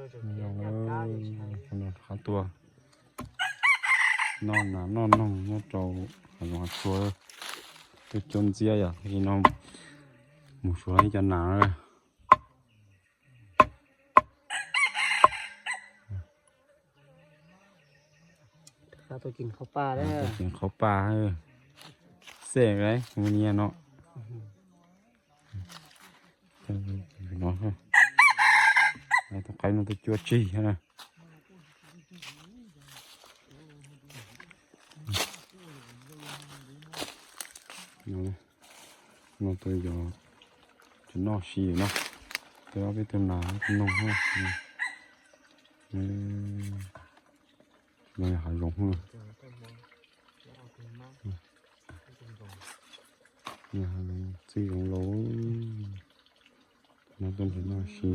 Zoo, qhov no rov qab tuaj noj nas noj noog nyob rau hav zoov hav tsuag. Tuaj cuab ntxiab yom, li no mus suav ib co nas. Tuaj ceev qhov pa, tuaj ceev qhov pa, xej mus nias no. No, tus qaib no tuaj cuab tsig na. No tuaj yos tsis noj si na. Tuaj ob peb tug nas tus noog. No yog hav zoov. Txwj zoov laus. No tuaj nrhiav noj si.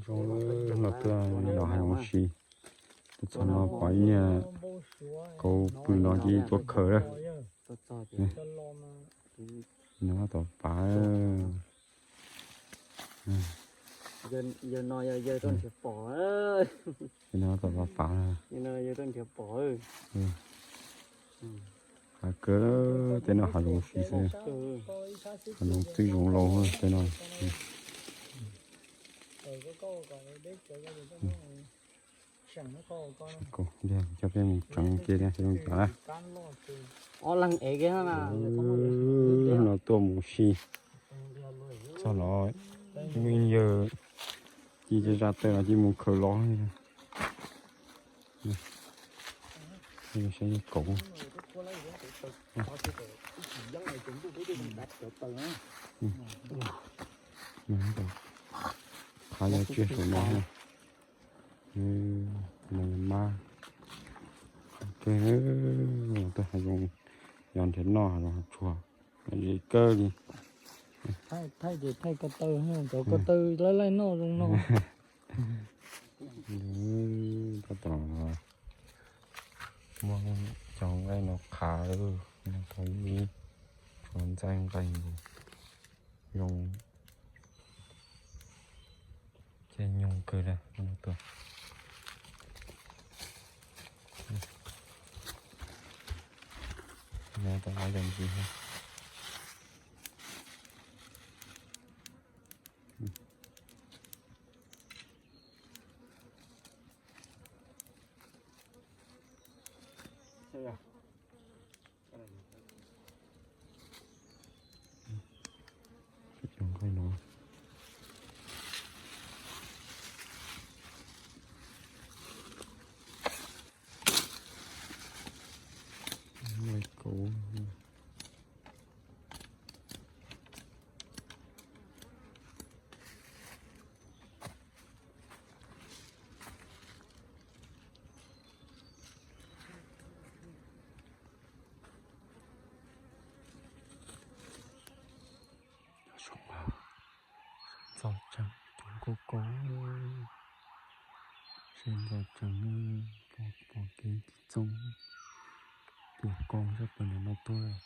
Zoo, no tuaj nyob hav zoov si. Tuaj txog no pom ib niag kauv pw no ces tuaj khaws lawm. No tab tom pav. Yawg no yog yawg tuaj nrhiav pom. No tab tom pav pav. Hav kawg, tej no hav zoov si xwb. Hav zoov txwj zoov laus tej no. Coj peb mus tseev kiag seb zoo cas na. No tuaj mus si txog los, ib yawg ci zaj taw los cia mus khaws los. Saib kauv. Qhav yog tsiaj saum no. Mab, tuaj hav zoov, yog nrhiav noj hav zoov hav tsuag, zem kawg li. Thaij ces thaij ko taw, cov ko taw laij laij noj zoo no. Tab tom muab cov nqaij no qhav, tau ib tshuav ntxaij nqaij zoo. Ces nyoog kawg li no tuaj. Nyob tau ob yam ntsis. Cov nqaij no. Nqaij kauv. Txog tsees cov nkauj kaub, seb txog tsees, pom kev txoov, tias ko sab pem no tuaj.